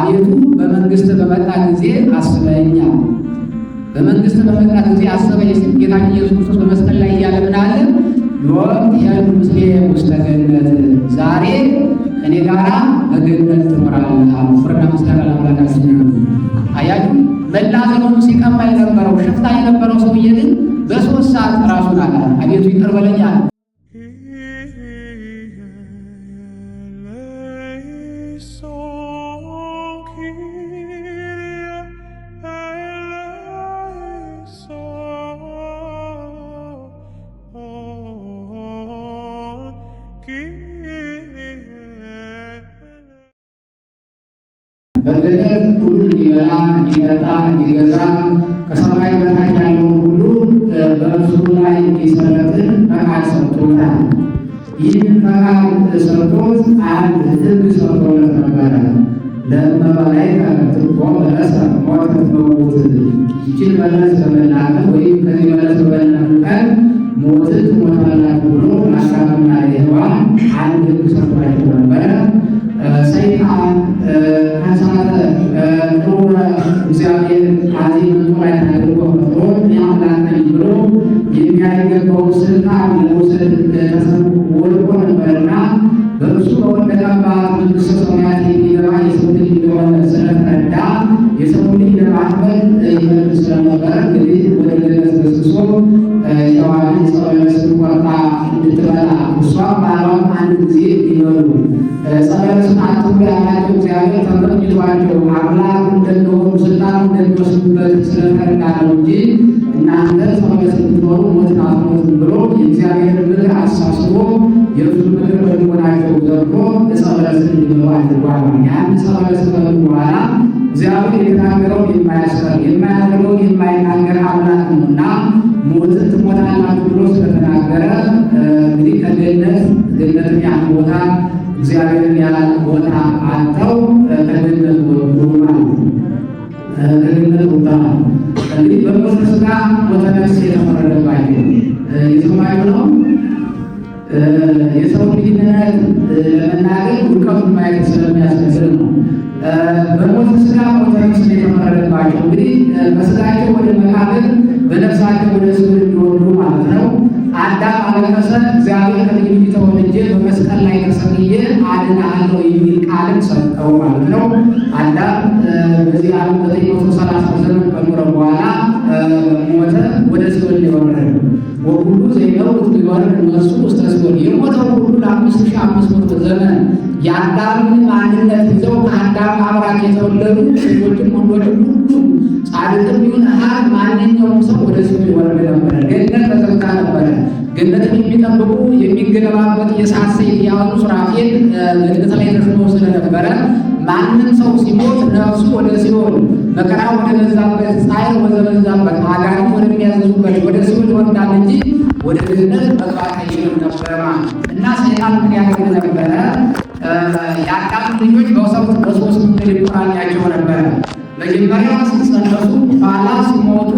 አቤቱ በመንግስት በመጣ ጊዜ አስበኝ አለ። በመንግስት በመጣ ጊዜ አስበኝ ሲል ጌታችን ኢየሱስ ክርስቶስ በመስቀል ላይ እያለ ምን አለ? ዮም ትሄሉ ምስሌየ ውስተ ገነት፣ ዛሬ ከኔ ጋራ በገነት ትኖራለህ አለ። ክብርና ምስጋና ለአምላካችን ይሁን። አያችሁ፣ መላ ዘመኑ ሲቀማ የነበረው ሽፍታ የነበረው ሰውዬ ግን በ3 ሰዓት ራሱን አዳነ። አቤቱ ይቅር በለኝ አለ። Eleison, Kyrie, eleison, Kyrie. በገነት ሁሉ እንዲበላ፣ እንዲጠጣ፣ እንዲገዛ፣ ከሰማይ በታች ያለውን ሁሉ በእርሱ ላይ እንዲሰለጥን ፈቃድ ሰጥቶታል። ይህንን ፈቃድ ሰጥቶት አንድ ሕግ ሰጥቶለት ነበረ። ለእመ በላዕከ ትቆ በለሰ ሞተ ትመውት፣ ይችን በለስ በበላህ ወይም ከዚህ በለስ በበላህ ቀን ሞትን ትሞታላችሁ ብሎ ለአዳምና ለሔዋን አንድ ሕግ ሰጥቷቸው ነበረ። ሰይጣን ከሳተ ጥሩረ እግዚአብሔር አዚም ላይ አድርጎ ፈጥሮ አምላክ ነኝ ብሎ የሚያይገባውን ስልጣን ለመውሰድ ተሰብኮ ወድቆ ነበርና በእርሱ በወደቀባት መንግሥተ ሰማያት የሚገባ የሰው ልጅ እንደሆነ ስለተረዳ የሰው ልጅ ለማጥመድ ይፈልግ ስለነበረ እንግዲህ ወደ ገነት ገስግሶ ሔዋንን ዕፀ በለስን ቆርጣ እንድትበላ እሷም ባሏም አንድ ጊዜ እንዲበሉ፣ ዕፀ በለስን አትብሉ ያላቸው እግዚአብሔር ተመኝቷቸው አምላክ እንደሚሆኑ ስልጣን እንደሚወስዱበት ስለተረዳ ነው እንጂ እናንተ ዕፀ በለስ ብትበሉ ሞትን አትሞቱም ብሎ የእግዚአብሔር ምክር አሳስቦ የእርሱን ምክር በልቦናቸው ዘርቶ ዕፀ በለስን እንዲበሉ አድርጓል። ያን ዕፀ በለስ ከበሉ በኋላ እግዚአብሔር የተናገረውን የማያስቀር፣ የማያደርገውን የማይናገር አምላክ ነውና ሞትን ትሞታላችሁ ብሎ ስለተናገረ እንግዲህ ከገነት ገነትን ያህል ቦታ፣ እግዚአብሔርን ያህል ቦታ አጥተው ከገነት ወጡ ማለት ነው። ከገነት ወጣ። እንግዲህ በሞተ ሥጋ ሞተ ነፍስ የተፈረደባቸው የሰማዩ ነው። የሰው ልጅነት ለመናገር ውድቀቱን ማየት ስለሚያስመስል ነው። በሞተ ሥጋ ሞተ ነፍስ የተፈረደባቸው እንግዲህ በሥጋቸው ወደ መቃብር፣ በነፍሳቸው ወደ ሲኦል እንዲወርዱ ማለት ነው። አዳም አለቀሰ። እግዚአብሔር ከልጅ ልጅ ተወልጄ በመስቀል ላይ ተሰቅዬ አድንሃለሁ የሚል ቃልን ሰጠው ማለት ነው። አዳም በዚህ ዓለም 930 ዘመን ከኖረ በኋላ ሞተ፣ ወደ ሲኦል የወረደ። ወኩሉ ዘይመውት ሊወርድ እነሱ ውስተ ሲኦል፣ የሞተው ሁሉ ለ5500 ዘመን የአዳምን ማንነት ይዘው ከአዳም አብራክ የተወለዱ ሴቶችም ወንዶችም ሁሉም ጻድቅም ይሁን ኃጥእ ማንኛውም ሰው ወደ ሲኦል ይወርድ ነበረ። ገነት ተዘግታ ነበረ። ገነትን የሚጠብቁ የሚገለባበት የእሳት ሰይፍ የያዙ ሱራፌል ገነት ላይ ተሹመው ስለነበረ ማንም ሰው ሲሞት ነፍሱ ወደ ሲኦል፣ መከራ ወደ በዛበት፣ ፀሐይ ወደ በዛበት፣ አጋንንት ወደሚያዘዙበት ወደ ሲኦል ይወርዳል እንጂ ወደ ገነት መግባት አይችልም ነበረ ማለት። እና ሰይጣን ምን ያደርግ ነበረ? የአዳም ልጆች በሰው በሶስት መንገድ ይቆራኛቸው ነበረ። መጀመሪያ ሲጸነሱ፣ ኋላ ሲሞቱ።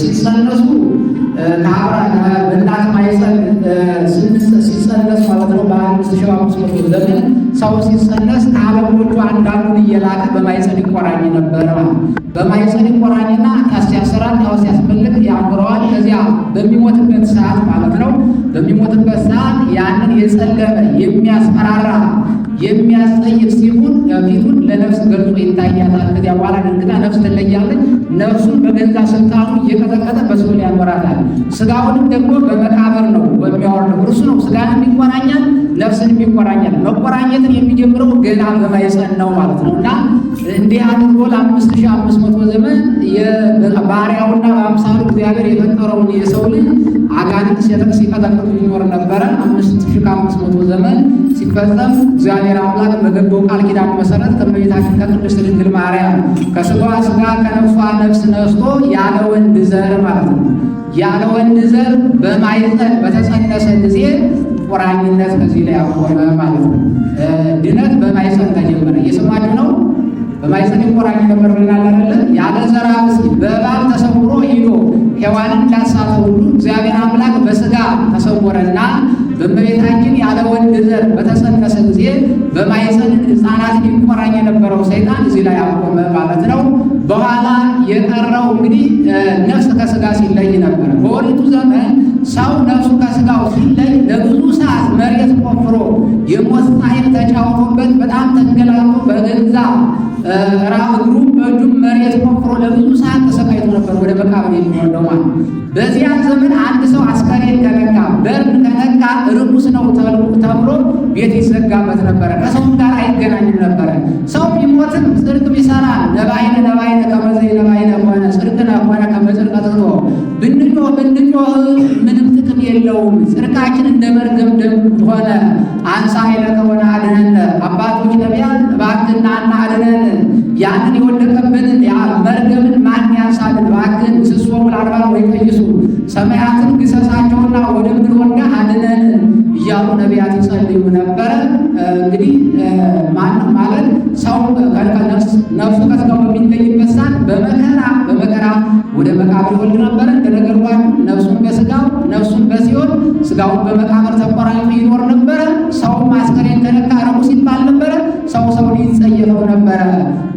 ሲጸነሱ በእናት ማኅፀን ሲጸነስ ማለት ነው። በ5500 ዘመን ሰው ሲጸነስ ከአለቆቹ አንዳንዱን እየላከ በማኅፀን ይቆራኝ ነበረ። በማኅፀን ይቆራኝና ጣዖት ያሰራል፣ ጣዖት ሲያስመልክ ያኖረዋል። ከዚያ በሚሞትበት ሰዓት ማለት ነው። በሚሞትበት ሰዓት ያንን የጸለመ፣ የሚያስፈራራ፣ የሚያስጠይፍ ሲሆን ፊቱን ለነፍስ ገልጾ ይታያታል። ከዚያ በኋላ ደንግጣ ነፍስ ትለያለች። ነፍሱን በገዛ ስልጣኑ እየቀጠቀጠ በሲኦል ያኖራታል። ስጋውንም ደግሞ በመቃብር ነው በሚያወርደው። እርሱ ነው ስጋንም ይቆራኛል፣ ነፍስንም ይቆራኛል። መቆራኘትን የሚጀምረው ገና በማኅፀን ነው ማለት ነው። እና እንዲህ አድርጎ ለ5500 ዘመን ባሪያውና በአምሳሉ እግዚአብሔር የፈጠረውን የሰው ልጅ አጋንንት ሲቀጠቅጡ ይኖር ነበረ። 5500 ዘመን ሲፈጸም እግዚአብሔር አምላክ በገባው ቃል ኪዳን መሰረት ከእመቤታችን ከቅድስት ድንግል ማርያም ከስጋዋ ስጋ ከነፍሷ ነፍስ ነስቶ ያለ ወንድ ዘር ማለት ነው። ያለ ወንድ ዘር በማኅፀን በተጸነሰ ጊዜ ቁራኝነት ከዚህ ላይ አቆመ ማለት ነው። ድነት በማኅፀን ተጀመረ። እየሰማችሁ ነው። በማኅፀን ይቆራኝ ነበር ብለናል አይደለ? ያለ ዘራ ብእሲ በእባብ ተሰውሮ ሂዶ ሔዋንን እንዳሳተው ሁሉ እግዚአብሔር አምላክ በስጋ ተሰወረና በእመቤታችን ያለ ወንድ ዘር በተጸነሰ ጊዜ በማኅፀን ሕፃናትን ይቆራኝ የነበረው ሰይጣን እዚህ ላይ አቆመ ማለት ነው። በኋላ የቀረው እንግዲህ ነፍስ ከስጋ ሲለይ ነበረ። በኦሪቱ ዘመን ሰው ነፍሱ ከስጋው ሲለይ ለብዙ ሰዓት መሬት ቆፍሮ የሞት ጣዕም ተጫውቶበት በጣም ተንገላቶ በገዛ እግሩ በእጁም መሬት ቆፍሮ ለብዙ ሰዓት ተሰቃይቶ ነበር ወደ መቃብር የሚወርደው ማለት ነው። በዚያን ዘመን አንድ ሰው አስከሬን ከነካ በርን ከነካ ርኩስ ነው ተብሎ ቤት ይዘጋበት ነበረ። ከሰውም ጋር አይገናኝም ነበረ። ሰው ቢሞትም ጽድቅ ቢሰራ ነባይነ ነባይነ ከመዘ ነባይነ ሆነ ጽድቅነ ሆነ ከመጽድቀ ትቶ ብንጮህ ብንጮህ ምንም ጥቅም የለውም። ጽድቃችን እንደ መርገም ደም ሆነ። አንሳ ኃይለከ ወነ አድነነ፣ አባቶች ነቢያት እባክህን ና አድነን፣ ያንን የወደቀብንን መርገምን ማን ያንሳልን? እባክህን ግስሶሙ ለአድባር ወይቀይሱ፣ ሰማያትን ግሰሳቸውና ወደ ምድር ወርደህ አድነን እያሉ ነቢያት ይጸልዩ ነበረ። እንግዲህ ማን ማለት ሰው ነፍሱ ከስጋው በሚለይበት ሰዓት በመከራ በመከራ ወደ መቃብር ይወርድ ነበረ። እንደነገርኳችሁ ነፍሱን በስጋው ነፍሱን በሲኦል ስጋውን በመቃብር ተቆራኝቶ ይኖር ነበረ። ሰው አስከሬን ከነካ ርኩስ ይባል ነበረ። ሰው ሰውን ይጸየፈው ነበረ።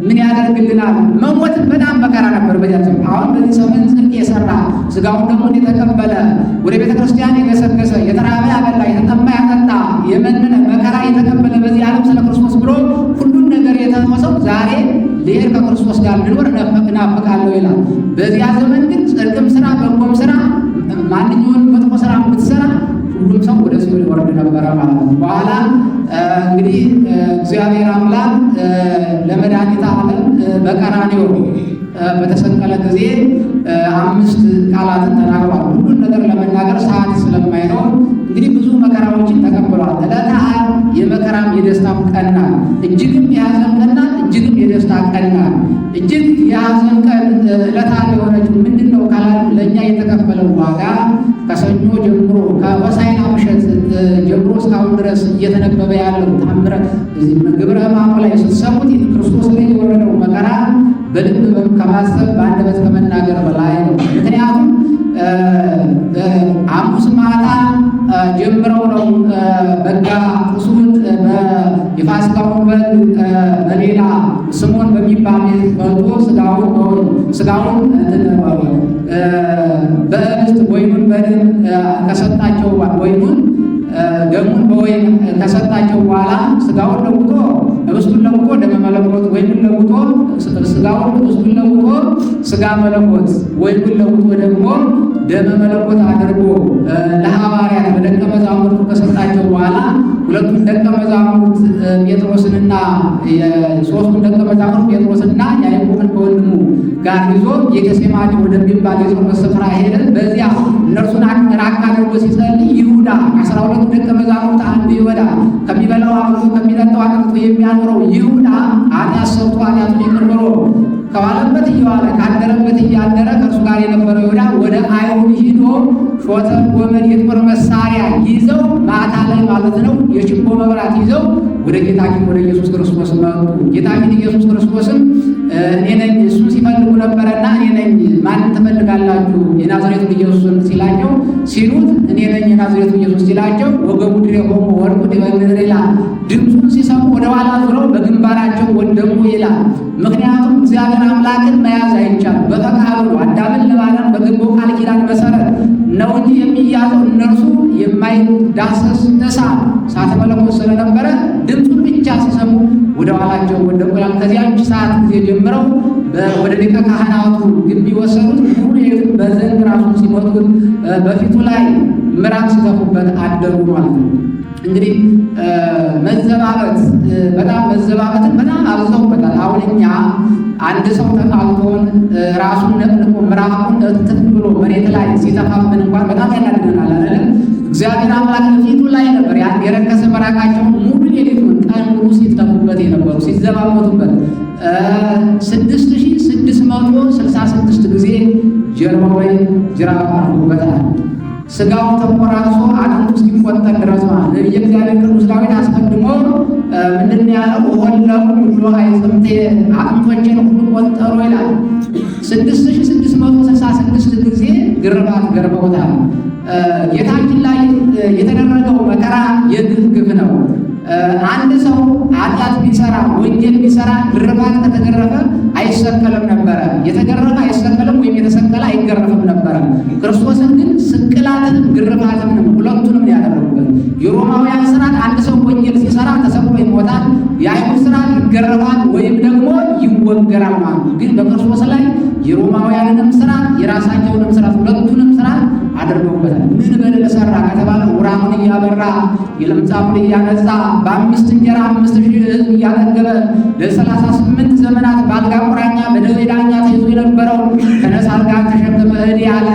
ምን ያደርግልናል? መሞት በጣም መከራ ነበር በዚያ ዘመን። አሁን በዚህ ዘመን ጽድቅ የሰራ ስጋውን ደግሞ የተቀበለ ወደ ቤተ ክርስቲያን የገሰገሰ የተራበ ያበላ የተጠማ ያጠጣ የመነነ መከራ የተቀበለ በዚህ ዓለም ስለ ክርስቶስ ብሎ ሁሉን ነገር የተተወሰው ዛሬ ልሄድ ከክርስቶስ ጋር ልኖር እናፍቃለሁ ይላል። በዚያ ዘመን ግን ጽድቅም ስራ በጎም ስራ ማንኛውንም መጥፎ ስራ ብትሰራ ሁሉም ሰው ወደ ሲኦል ይወርድ ነበረ ማለት ነው። በኋላ እንግዲህ እግዚአብሔር አምላክ ለመድኃኒተ ዓለም በቀራንዮ በተሰቀለ ጊዜ አምስት ቃላትን ተናግሯል። ሁሉን ነገር ለመናገር ሰዓት ስለማይኖር እንግዲህ ብዙ መከራዎችን ተቀብሏል። ዕለተ ዓርብ የመከራም የደስታም ቀን ናት። እጅግም የሐዘን ቀን ናት። እጅግም የደስታ ቀን ናት። እጅግ የሐዘን ቀን ዕለተ ዓርብ የሆነችው ምንድን ነው ካላችሁ ለእኛ የተከፈለው ዋጋ ከሰኞ ጀምሮ ከሆሳዕና ምሽት ጀምሮ እስካሁን ድረስ እየተነበበ ያለው ታምረ ግብረ ሕማሙ ላይ ስትሰሙት ክርስቶስ ላይ የወረደው መከራ በልብ ከማሰብ በአንደበት ከመናገር በላይ ነው። ምክንያቱም ሐሙስ ማታ ጀምረው ነው በጋ ቁሱን የፋሲካውን በግ በሌላ ስምዖን በሚባል ቤት በልቶ ስጋውን በኅብስት ወይኑን በደም ከሰጣቸው ወይኑን ደሙን በወይን ከሰጣቸው በኋላ ስጋውን ለውጦ ኅብስቱን ለውጦ ደመ መለኮት፣ ወይኑን ለውጦ ስጋውን ኅብስቱን ለውጦ ስጋ መለኮት፣ ወይኑን ለውጦ ደግሞ ደመ መለኮት አድርጎ ለሐዋርያት በደቀ መዛሙርቱ ከሰጣቸው በኋላ ሁለቱን ደቀ መዛሙርት ጴጥሮስንና ሶስቱን ደቀ መዛሙርት ጴጥሮስንና ያዕቆብን ከወንድሙ ጋር ይዞ ጌቴሴማኒ ወደሚባል የጸሎት ስፍራ ሄደ። በዚያ እነርሱን ራቅ አድርጎ ሲጸልይ ይሁዳ 12ቱ ደቀ መዛሙርት አንዱ ይሁዳ ከሚበላው አብልቶ ከሚጠጣው አጠጥቶ የሚያኖረው ይሁዳ ኃጢአት ሰርቶ ኃጢአቱን ይቅር ብሎ ከዋለበት እየዋለ ካደረበት እያደረ ከእርሱ ጋር የነበረው ይሁዳ ወደ አይሁድ ሂዶ ሾተል፣ ጎመድ፣ የጦር መሳሪያ ይዘው ማታ ላይ ማለት ነው የችቦ መብራት ይዘው ወደ ጌታችን ወደ ኢየሱስ ክርስቶስ መጡ። ጌታችን ኢየሱስ ክርስቶስም እኔ ነኝ፣ እሱን ሲፈልጉ ነበረና እኔ ነኝ፣ ማንን ትፈልጋላችሁ? የናዝሬቱን ኢየሱስን ሲላቸው ሲሉት እኔ ነኝ የናዝሬቱ ኢየሱስ ሲላቸው ወገቡ ድሬሆሙ ወድቁ ዲበ ምድር ይላል። ድምፁን ሲሰሙ ወደ ኋላ ዙረው በግንባራቸው ወደቁ ይላል። ምክንያቱም እግዚአብሔር አምላክን መያዝ አይቻልም። በፈቃዱ አዳምን ለማዳን በገባው ቃል ኪዳን መሰረት ነው እንጂ የሚያዘው እነርሱ የማይዳሰስ እሳት እሳተ መለኮት ስለነበረ ድምፁን ብቻ ሲሰሙ ወደ ኋላቸው ወደቁ ይላል። ከዚያች ሰዓት ጊዜ ጀምረው ወደ ሊቀ ካህናቱ ግቢ ወሰዱት። ሙሉ ሌሊቱን በዘንግ ራሱን ሲመቱት በፊቱ ላይ ምራቅ ሲተፉበት አደሩ ማለት ነው። እንግዲህ መዘባበት በጣም መዘባበትን በጣም አብዝተውበታል። አሁን እኛ አንድ ሰው ተጣልቶን ራሱን ነቅንቆ ምራቁን እትፍ ብሎ መሬት ላይ ሲተፋብን እንኳን በጣም ያናድደናል አይደለም? እግዚአብሔር አምላክ ፊቱ ላይ ነበር ያን የረከሰ ምራቃቸውን ሙሉ ሌሊቱን ቀን ሙሉ ሲተፉበት የነበሩ ሲዘባበቱበት 6666 ጊዜ ጀርባው ላይ ጅራፍ አርፎበታል። ስጋው ተቆራርሶ አጥንቱ እስኪቆጠር ድረስ ማለት ነው። የእግዚአብሔር ቅዱስ ዳዊት አስቀድሞ ምንድን ነው ያለው? ወለቁ ሁሉ አዕጽምቴ አጥንቶቼን ሁሉ ቆጠሩ ይላል። 6666 ጊዜ ግርፋት ገርፈውታል። ጌታችን ላይ የተደረገው መከራ የግፍ ግፍ ነው። አንድ ሰው ኃጢአት ቢሰራ ወንጀል ቢሰራ ግርፋት ከተገረፈ አይሰቀልም ነበረ። የተገረፈ አይሰቀልም ወይም የተሰቀለ አይገረፍም ነበረ። ክርስቶስን ግን ስቅላትንም ግርፋትንም ሁለቱንም ያደረጉበት። የሮማውያን ስርዓት አንድ ሰው ወንጀል ሲሰራ ተሰቅሎ ይሞታል። የአይሁድ ስርዓት ይገረፋል ወይም ደግሞ ይወገራል ማለት ነው። ግን በክርስቶስ ላይ የሮማውያንንም ስርዓት የራሳቸውንም ስርዓት ሁለቱንም ስርዓት አድርገውበታል። ምን በደል ሰራ ከተባለ ውራሙን እያበራ የለምጻሙን እያነጻ በአምስት እንጀራ 5,000 ሕዝብ እያጠገበ ለ38 ዘመናት በአልጋ ቁራኛ በደዌ ዳኛ ተይዞ የነበረውን ተነሳ አልጋህን ተሸክመህ ሂድ ያለ፣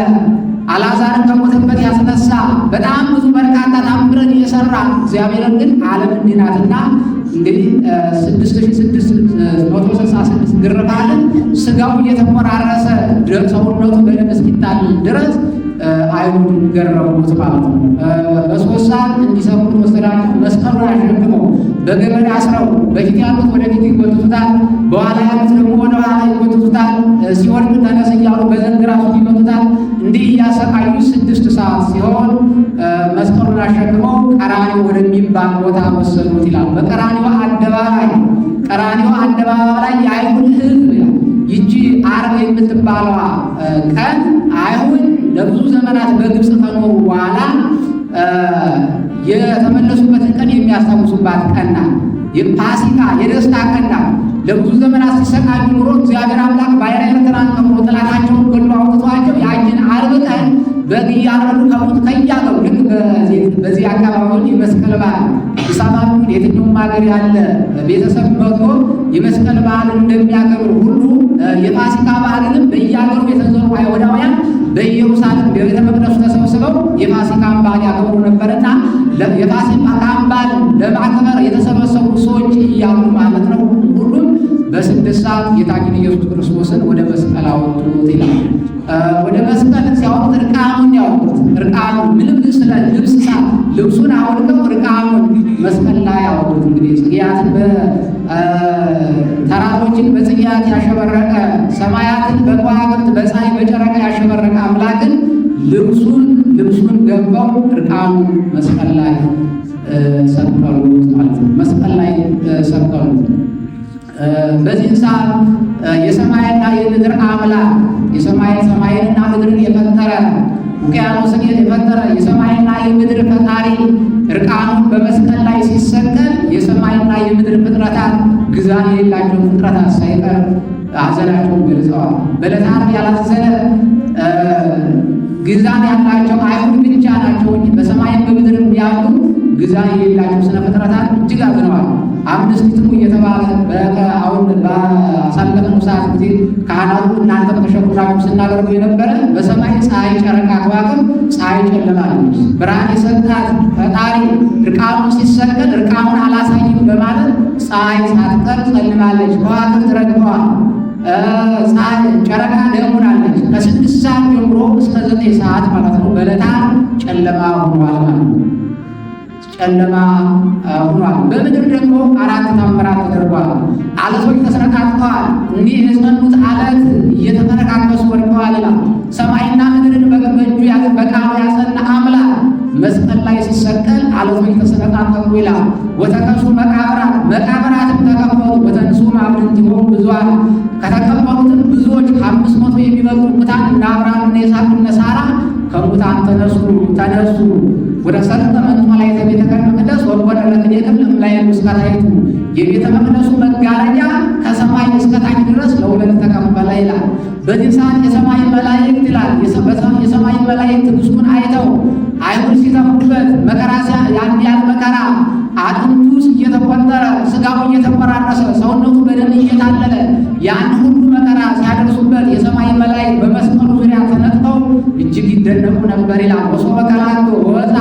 አልዓዛርን ከሞተበት ያስነሳ፣ በጣም ብዙ በርካታ ታምርን እየሰራ እግዚአብሔርን ግን ዓለም እንዲህ ናትና እንግዲህ 6666 ግርፋትን ስጋው እየተቆራረሰ ሰውነቱ በደም እስኪታል ድረስ አይሁድ ገረፉት ማለት ነው። በ3 ሰዓት እንዲሰቅሉት ወሰዳቸው። መስቀሉን አሸክመው በገመድ አስረው በፊት ያሉት ወደፊት ይጎትቱታል፣ በኋላ ያሉት ደግሞ ወደ ኋላ ይጎትቱታል። ሲወድቅ ተነስ እያሉ በዘንግ ራሱን ይመቱታል። እንዲህ እያሰቃዩ 6 ሰዓት ሲሆን መስቀሉን አሸክመው ቀራንዮ ወደሚባል ቦታ ወሰዱት ይላል። በቀራንዮ አደባባይ ቀራንዮ አደባባይ ላይ የአይሁድ ሕዝብ ይላል። ይቺ ዓርብ የምትባለዋ ቀን አይሁድ ለብዙ ዘመናት በግብፅ ከኖሩ በኋላ የተመለሱበትን ቀን የሚያስታውሱባት ቀን ናት። የፋሲካ የደስታ ቀን ናት። ለብዙ ዘመናት ሲሰቃዩ ኑሮ እግዚአብሔር አምላክ ባሕረ ኤርትራን ከፍሎ ጠላታቸውን ገድሎ አውጥቷቸው ያችን ዓርብ ቀን በግ እያረዱ ከሙት ከያገሩ ልክ በዚህ አካባቢ የመስቀል በዓል አዲስ አበባ የትኛውም ሀገር ያለ ቤተሰብ መጥቶ የመስቀል በዓል እንደሚያከብር ሁሉ የፋሲካ በዓልንም በየሀገሩ የተዘሩ አይሁዳውያን በኢየሩሳሌም በቤተ መቅደሱ ተሰብስበው የፋሲካን በዓል ያከብሩ ነበርና የፋሲካን በዓል ለማክበር የተሰበሰቡ ሰዎች እያሉ ማለት ነው። ሁሉም በ6 ሰዓት ጌታችን ኢየሱስ ክርስቶስን ወደ መስቀል አወጡት ይላል። ወደ መስቀል ሲያወጡት እርቃኑን ያወጡት። እርቃኑን ምንም ስለ ልብስ ልብሱን አውልቀው እርቃኑን መስቀል ላይ አወጡት። እንግዲህ ጽጌያትን ተራሮችን በጽጌያት ያሸበረቀ፣ ሰማያትን በከዋክብት በፀሐይ በጨረቃ ያሸበረቀ አምላክን ልብሱን ገፈው እርቃኑን መስቀል ላይ ሰቀሉት ማለት ነው። መስቀል ላይ ሰቀሉት። በዚህ ሰዓት የሰማይና የምድር አምላክ የሰማይ ሰማይንና ምድርን የፈጠረ፣ ውቅያኖስን የፈጠረ፣ የሰማይና የምድር ፈጣሪ እርቃኑን በመስቀል ላይ ሲሰቀል የሰማይና የምድር ፍጥረታት ግዛን የሌላቸው ፍጥረታት ሳይቀር ሐዘናቸውን ገልጸዋል። በዕለተ ዓርብ ያላዘነ ግዛን ያላቸው አይሁድ ብቻ ናቸው እንጂ በሰማይም በምድርም ያሉ ግዛን የሌላቸው ስነ ፍጥረታት እጅግ አዝነዋል። አምስቲቱ እየተባለ አሁን ባሳለፍነው ሰዓት ጊዜ ካህናቱ እናንተም ተሸኩራችሁ ስናደርገው የነበረ በሰማይ ፀሐይ፣ ጨረቃ፣ ከዋክብት ፀሐይ ጨልማለች። ብርሃን የሰጣት ፈጣሪ እርቃኑን ሲሰቀል እርቃኑን አላሳይም በማለት ፀሐይ ሳትቀር ጸልማለች። ከዋክብት ረግፈዋል። ፀሐይ ጨረቃ ደም ሆናለች። ከ6 ሰዓት ጀምሮ እስከ 9 ሰዓት ማለት ነው በዕለታ ጨለማ ሆኗል ማለት ነው። ጨለማ ሆኗል። በምድር ደግሞ አራት ታምራት ተደርጓል። አለቶች ተሰነጣጥቀዋል። እኒህ የጸኑት አለት እየተፈረካከሱ ወድቀዋል ይላል። ሰማይና ምድርን በእጁ በቃሉ ያጸና አምላክ መስቀል ላይ ሲሰቀል አለቶች ተሰነጣጠቁ ይላል። ወተከሱ መቃብራት መቃብራትም ተከፈቱ። ወተንሥኡ እምአብድንቲሆሙ ብዙኃን ከተቀበሩትም ብዙዎች 500 የሚበልጡ ሙታን እነ አብርሃም፣ እነ ይስሐቅ፣ እነ ሳራ ከሙታን ተነሱ። ወተሰጥጠ መንጦላዕተ ቤተ መቅደስ ወኮነ ለክልኤክም እምላዕሉ እስከ ታሕቱ የቤተ መቅደሱ መጋረጃ ከሰማይ እስከ ታች ድረስ ለሁለት ተከፈለ ይላል። በዚህ ሰዓት የሰማይ መላእክት ይላል የሰማይ መላእክት ትዕግስቱን አይተው አይሁድ ሲተፉበት መከራ ያን ያህል መከራ አጥንቱ እየተቆጠረ ስጋው እየተቆራረሰ ሰውነቱ በደም እየታለለ ያን ሁሉ መከራ ሲያደርሱበት የሰማይ መላእክት በመስቀሉ ዙሪያ ተነጥተው እጅግ ይደነቁ ነበር ይላል። ወሶበ ከላቶ ወፃ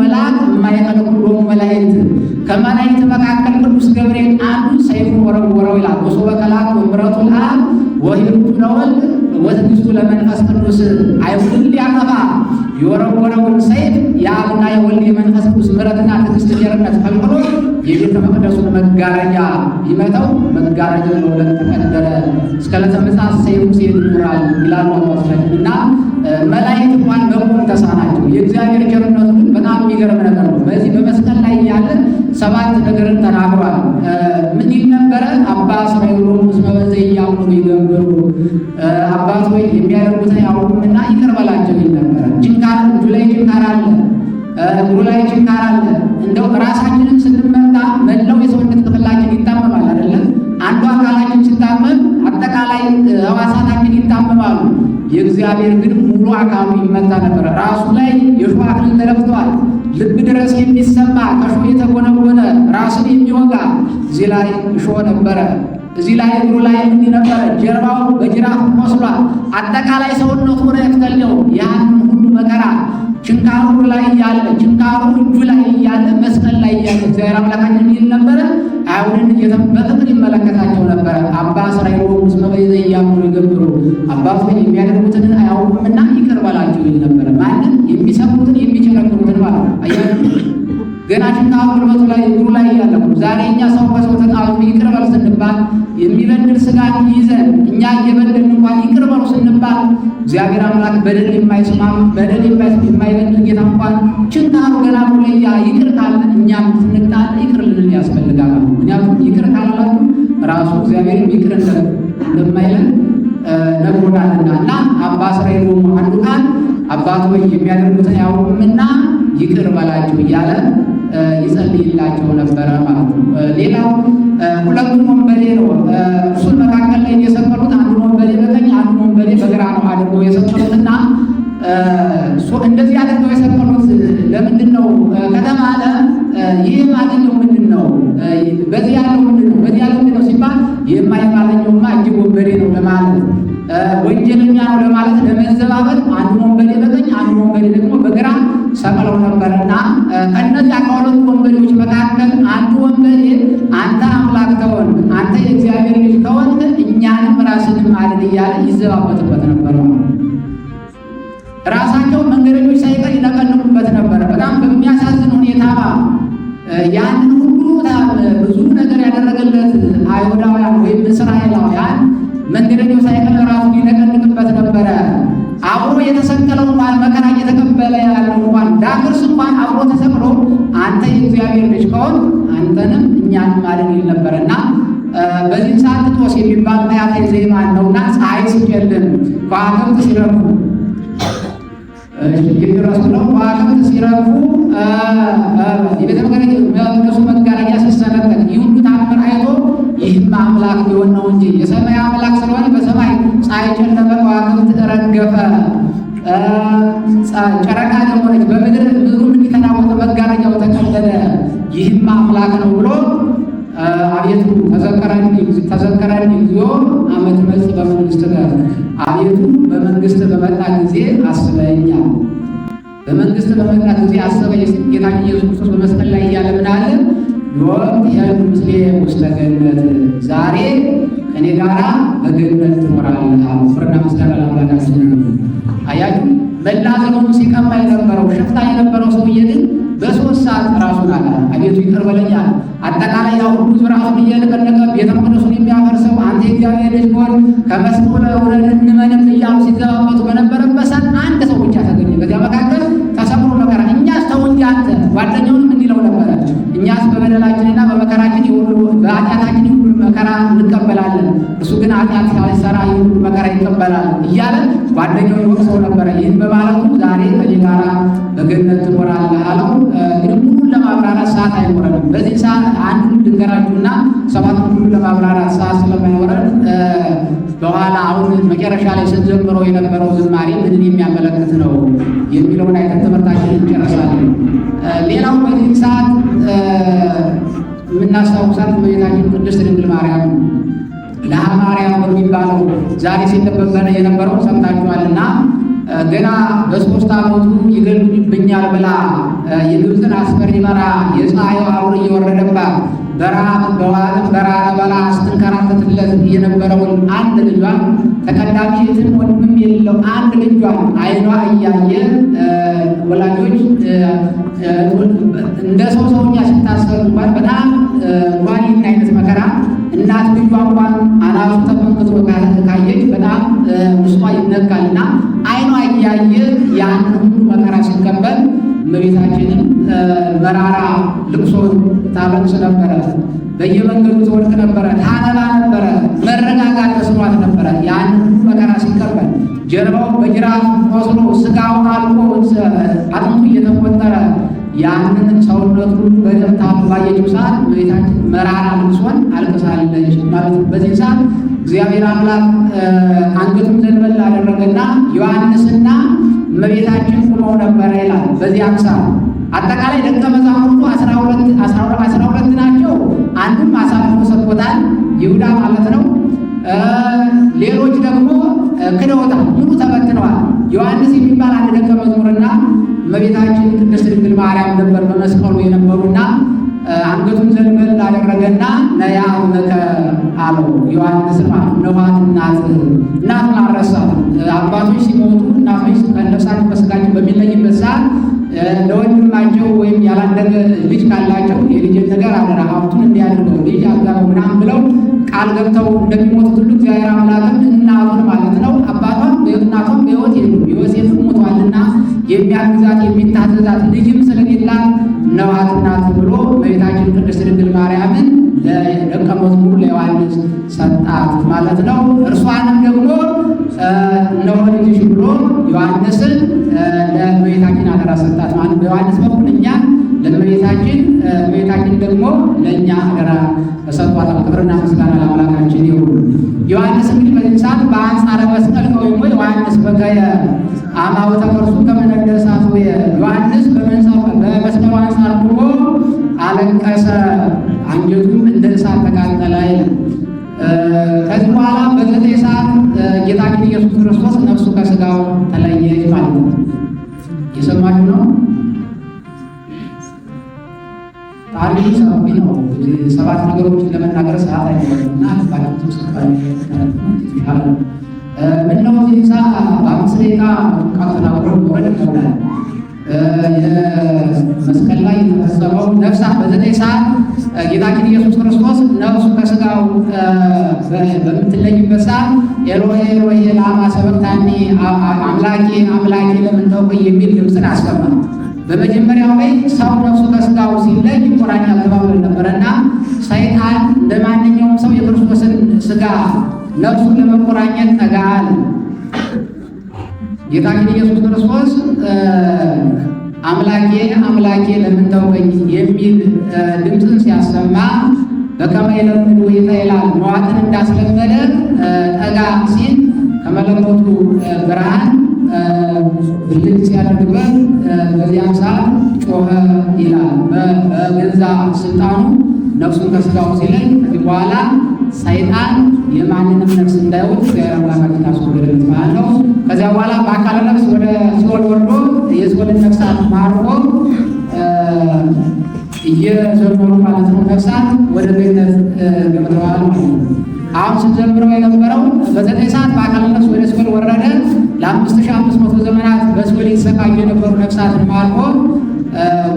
መልአክ እማእከለ ኩሎሙ መላእክት ከመላእክት መካከል ቅዱስ ገብርኤል አንዱ ሰይፉን ወረወረው ይላል። ወሶበ ከላቶ ምሕረቱ ለአብ ወሂሩቱ ለወልድ ወትዕግስቱ ለመንፈስ ቅዱስ አይሁድን ሊያጠፋ የወረወረውን ሰይፍ የአብና የወልድ የመንፈስ ቅዱስ ምሕረትና ትዕግስት ቸርነት ፈልቅሎ የቤተ መቅደሱን መጋረጃ ቢመታው መጋረጃው ለሁለት ተቀደደ። እስከ ዕለተ ምጽአት ሰይፉ ሲሄድ ይኖራል ይላሉ አባቶቻችን እና መላእክት እንኳን መቆም ተሳናቸው። የእግዚአብሔር ቸርነቱ ግን በጣም የሚገርም ነገር ነው። በዚህ በመስቀል ላይ እያለ ሰባት ነገርን ተናግሯል። ምን ይል ነበረ? አባ ስራይሎ እስመ በዘ ኢያእምሩ ይገብሩ፣ አባት ሆይ የሚያደርጉትን አያውቁምና ይቅር በላቸው ይል ነበረ። ችንካር እጁ ላይ ችንካር አለ፣ እግሩ ላይ ችንካር አለ። እንደው ራሳችንን ስንመታ መላው የሰውነት ክፍላችን ይታመማል አይደለም? አንዱ አካላችን ሲታመም አጠቃላይ ሕዋሳታችን ይታመማሉ። የእግዚአብሔር ግን ሙሉ አካሉ ይመታ ነበረ። ራሱ ላይ የሾህ አክሊል ተደፍቷል። ልብ ድረስ የሚሰማ ከሾህ የተጎነጎነ ራስን የሚወጋ እዚህ ላይ እሾህ ነበረ። እዚህ ላይ እግሩ ላይ እንዲህ ነበረ። ጀርባው በጅራፍ ቆስሏል። አጠቃላይ ሰውነቱ ረክተለው ያንን ሁሉ መከራ ችንካሩ ላይ እያለ ችንካሩ እጁ ላይ እያለ መስቀል ላይ እያለ እግዚአብሔር አምላካችን ይል ነበረ። አይሁድን በፍቅር ይመለከታቸው ነበረ። አባ ስራይሎ እስመ በይዘ ኢያእምሩ ይገብሩ፣ አባት ሆይ የሚያደርጉትን አያውቁምና ይቅር በላቸው ይል ነበረ። ማንም የሚሰብሩትን የሚቸነክሩትን ማለት ነው። አያችሁ ገና ችንካሩ ጉልበቱ ላይ እግሩ ላይ እያለ ዛሬ እኛ ሰው ከሰው ተጣልቶ ይቅር በል ስንባል የሚበድል ስጋን ይዘን እኛ እየበደልን እንኳን ይቅር በሉ ስንባል እግዚአብሔር አምላክ በደል የማይስማም በደል የማይበድል ጌታ እንኳን ችንካሩ ገና እግሩ ላይ ይቅር ካለ እኛም ስንጣል ይቅር ልንል ያስፈልጋል። ምክንያቱም ይቅር ካላላችሁ ራሱ እግዚአብሔርም ይቅር እንደማይለን ነግሮናልና እና አባ ስራይሎ አንዱ ቃል አባት ሆይ የሚያደርጉትን አያውቁምና ይቅር በላቸው እያለ ይጸልይላቸው ነበረ ማለት ነው። ሌላው ሁለቱን ወንበዴ ነው። እሱን መካከል ላይ የሰቀሉት አንዱን ወንበዴ በቀኝ አንዱን ወንበዴ በግራ ነው አድርገው የሰቀሉትና እንደዚህ አድርገው የሰቀሉት ለምንድን ነው ከተባለ ይህ ማለኛው ምንድን ነው? በዚህ ያለው ምንድን ነው? በዚህ ያለው ምንድን ነው ሲባል የማይማለኛውማ እጅግ ወንበዴ ነው ለማለት ወንጀለኛ ነው ለማለት ለመዘባበል አንዱን ወንበዴ በቀኝ አንዱን ወንበዴ ደግሞ በግራ ሰቅለው ነበርና ከእነዚያ ከሁለቱ ወንበዴዎች መካከል አንዱ ወንበዴ አንተ አምላክ ከሆንክ አንተ የእግዚአብሔር ልጅ ከሆንክ እኛንም ራስንም አድን እያለ ይዘባበትበት ነበር። ራሳቸው መንገደኞች ሳይቀር ይነቀንቁበት ነበረ። በጣም በሚያሳዝን ሁኔታ ያንን ሁሉ ብዙ ነገር ያደረገለት አይሁዳውያን ወይም እስራኤላውያን መንገደኛው ሳይቀር ራሱን ይነቀንቅበት ነበረ። አብሮ የተሰቀለው እንኳን መከራ እየተቀበለ ያለው እንኳን ዳክርስ እንኳን አብሮ ተሰቅሎ አንተ የእግዚአብሔር ልጅ ከሆንክ አንተንም እኛንም አድን ይል ነበረና በዚህም ሰዓት ጢጦስ የሚባል ፈያታዊ ዘየማን ነውና ፀሐይ ሲጨልም ከዋክብት ሲረግፉ እየደረሱ ነው። ከዋክብት ሲረግፉ የቤተ መቅደሱ መጋረጃ ሲሰነጠቅ ይህ ሁሉ ታምር አይቶ ይህም አምላክ ሊሆን ነው እንጂ የሰማይ አምላክ ስለሆነ በሰማይ ፀሐይ ጨለመ፣ ከዋክብት ረገፈ፣ ጨረቃ ደም ሆነች፣ በምድር ምድሩም እንዲተናወጠ መጋረጃው ተቀደደ፣ ይህም አምላክ ነው ብሎ አቤቱ ተዘከረኒ ተዘከረኒ እግዚኦ አመ ትመጽእ በመንግሥትከ፣ አቤቱ በመንግሥት በመጣ ጊዜ አስበኝ። በመንግሥት በመጣ ጊዜ አስበኝ። ጌታችን ኢየሱስ ክርስቶስ በመስቀል ላይ እያለ ምን አለ? ዮም ትሄዱ ምስሌ ውስተ ገነት፣ ዛሬ ከኔ ጋራ በገነት ትኖራለህ አለው። ክብርና ምስጋና ለአምላካችን ይሁን። አያችሁ መላ ዘመኑ ሲቀማ የነበረው ሽፍታ የነበረው ሰውዬ ግን በ3 ሰዓት ራሱን አለ። አቤቱ ይቅር በለኝ አለ። አጠቃላይ ያ ሁሉ ሕዝብ ራሱን እየነቀነቀ ቤተ መቅደሱን የሚያፈርሰው አንተ የእግዚአብሔር ልጅ ሆይ ከመስቀሉ ውረድ እንመንም እያሉ ሲዘባበቱ በነበረበት ሰዓት አንድ ሰው ብቻ ተገኘ። በዚያ መካከል ተሰቅሎ መከራ እኛስ ተው እንጂ አንተ ጓደኛውንም እንዲለው ነበረ። እኛስ በበደላችንና በመከራችን ይሁሉ በኃጢአታችን ይሁሉ መከራ እንቀበላለን፣ እርሱ ግን ኃጢአት ሳይሰራ ይሁሉ መከራ ይቀበላል እያለ ጓደኛውን ይወቅሰው ነበረ። ይህን በማለቱ ዛሬ ከኔ ጋራ በገነት ትኖራለህ አለው። እንግዲህ ሙሉን ለማብራራት ሰዓት አይኖረንም። በዚህ ሰዓት አንዱን ልንገራችሁና ሰባቱን ሁሉ ለማብራራት ሰዓት ስለማይኖረን በኋላ አሁን መጨረሻ ላይ ስንዘምረው የነበረው ዝማሬ ምንን የሚያመለክት ነው የሚለውን አይነት ትምህርታችንን እንጨርሳለን። ሌላው በዚህ ሰዓት የምናስታውሳት እመቤታችን ቅድስት ድንግል ማርያም ለሐማርያም በሚባለው ዛሬ ሲነበብ የነበረው ሰምታችኋልና ገና በ3 ዓመቱ ይገሉብኛል ብላ የግብፅን አስፈሪ በረሃ የፀሐዩ ሐሩር እየወረደባት በረሃብ በዋጥም በረሃ በረሃ ስትንከራተትለት የነበረውን አንድ ልጇን ተቀዳሚ እህትም ወንድምም የሌለው አንድ ልጇን ዓይኗ እያየ ወላጆች እንደ ሰው ሰውኛ ሲታሰብ እንኳን በጣም እንኳን ይህን አይነት መከራ እናት ልጇ እንኳን አናቱ ተፈንክቶ ካየች በጣም ውስጧ ይነካልና ዓይኗ እያየ ያንን ሁሉ መከራ ሲቀበል እመቤታችንም መራራ ልቅሶ ታለቅስ ነበረ። በየመንገዱ ትወድቅ ነበረ፣ ታነባ ነበረ፣ መረጋጋት ተስኗት ነበረ። ያንን ሁሉ መከራ ሲቀበል ጀርባው በጅራፍ ቆስሎ ስጋው አልቆ አጥንቱ እየተቆጠረ ያንን ሰውነቱ በደም ታጥቦ ባየችው ሰዓት እመቤታችን መራራ ልቅሶን አልቅሳለች ማለት ነው። በዚህ ሰዓት እግዚአብሔር አምላክ አንገቱን ዘንበል አደረገና ዮሐንስና እመቤታችን ቁመው ነበረ ይላል። በዚያን ሰዓት አጠቃላይ ደቀ መዛሙርቱ 12 ናቸው። አንዱም አሳልፎ ሰጥቶታል፣ ይሁዳ ማለት ነው። ሌሎች ደግሞ ክደውታል፣ ሙሉ ተበትነዋል። ዮሐንስ የሚባል አንድ ደቀ መዝሙርና እመቤታችን ቅድስት ድንግል ማርያም ነበር በመስቀሉ የነበሩና አንገቱን ዘንበል አደረገና ነያ እመከ አለው። ዮሐንስ ማለት እነኋት እናት እናቱን አልረሳትም። አባቶች ሲሞቱ እናቶች ከነፍሳቸው ከሥጋቸው በሚለይበት ሰዓት ለወንድማቸው ወይም ያላደገ ልጅ ካላቸው የልጅን ነገር አደራ ሀብቱን እንዲያደርገው ልጅ አጋበው ምናምን ብለው ቃል ገብተው እንደሚሞቱት ሁሉ እግዚአብሔር አምላክም እናቱን ማለት ነው አባቷም እናቷም በሕይወት የሉም፣ ዮሴፍም ሞቷልና የሚያግዛት የሚታዘዛት ልጅም ስለሌላት እነኋት እናት ብሎ እመቤታችን ቅድስት ድንግል ማርያምን ለደቀ መዝሙሩ ለዮሐንስ ሰጣት ማለት ነው። እርሷንም ደግሞ እነሆ ልጅሽ ብሎ ዮሐንስን ለእመቤታችን አደራ ሰጣት ማለት ነው። በዮሐንስ በኩል እኛ ለእመቤታችን፣ እመቤታችን ደግሞ ለእኛ አደራ ሰጥቷታል። ክብርና ምስጋና ለአምላካችን ይሁን። ዮሐንስ እንግዲህ በዚህ ሰዓት በአንጻረ መስቀል ከወይሞ ዮሐንስ በከየ አማውተ ከርሱ ከመነደ እሳት ዮሐንስ በመስቀሉ አንጻር ቆሞ አለቀሰ፣ አንጀቱም እንደ እሳት ተቃጠለ ይላል። ከዚህ በኋላ በ9 ሰዓት ጌታችን ኢየሱስ ክርስቶስ ነፍሱ ከስጋው ተለየች ማለት ነው። የሰማችሁ ነው። ታሪኩ ሰፊ ነው። ሰባት ነገሮችን ለመናገር ሰዓት አይኖርም እና የተሻለ ነው። ምነው እዚህ ሰዓት በ5 ደቂቃ ቃል ተናግሮ መውረድ ይከብዳል። የመስቀል ላይ የተፈጸመው ነፍሳት በ9 ሰዓት ጌታችን ኢየሱስ ክርስቶስ ነፍሱ ከስጋው በምትለይበት ሰዓት ኤሎሄ ኤሎሄ ላማ ሰበቅታኒ፣ አምላኬ አምላኬ ለምን ተውከኝ የሚል ድምፅን አሰማ። በመጀመሪያው ላይ ሰው ነፍሱ ከስጋው ሲለይ ይቆራኛል ተባብለን ነበረና ሰይጣን እንደ ማንኛውም ሰው የክርስቶስን ስጋ ነፍሱን ለመቆራኘት ጠጋ አለ። ጌታችን ኢየሱስ ክርስቶስ አምላኬ አምላኬ ለምን ተውከኝ የሚል ድምፅን ሲያሰማ በከመ ይለምድ ወይታ ይላል። መዋጥን እንዳስለመደ ጠጋ ሲል ከመለኮቱ ብርሃን ብልጭ ሲያደርግበት በዚያን ሰዓት ጮኸ ይላል። በገዛ ስልጣኑ ነፍሱን ከስጋው ሲለይ ከዚህ በኋላ ሰይጣን የማንንም ነፍስ እንዳይወድ እግዚአብሔር አምላካችን አስወገደለት ማለት ነው። ከዚያ በኋላ በአካለ ነፍስ ወደ ሲኦል ወርዶ የሲኦልን ነፍሳት ማርኮ እየዘመሩ ማለት ነው ነፍሳት ወደ ገነት ገብተዋል ማለት ነው። አሁን ስንዘምረው የነበረው በ9 ሰዓት በአካለ ነፍስ ወደ ሲኦል ወረደ። ለ5500 ዘመናት በሲኦል የተሰቃዩ የነበሩ ነፍሳትን ማርኮ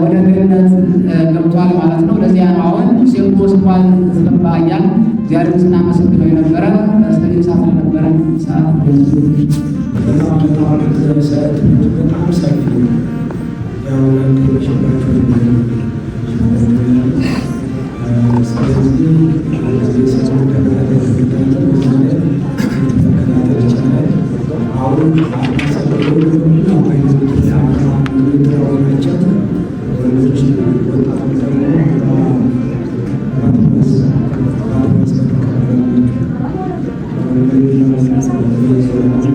ወደ ገነት ገብቷል ማለት ነው። ለዚያ ነው አሁን ሴምቦስ እንኳን ተጠባ እያል እግዚአብሔርን ስናመሰግነው የነበረ። እስከዚህ ሰዓት ለነበረ ሰዓት በጣም በጣም በጣም ሰፊ ነው። ያው እናንተ የመሸባችሁ፣ ስለዚህ ሰው ተከታታይ ትምህርት በዛ ላይ መከታተል ይቻላል። አሁን አባ ናቸው ወንዶች፣ ወጣቶች ደግሞ ባትመስ ባትመስ ተቀበላላችሁ።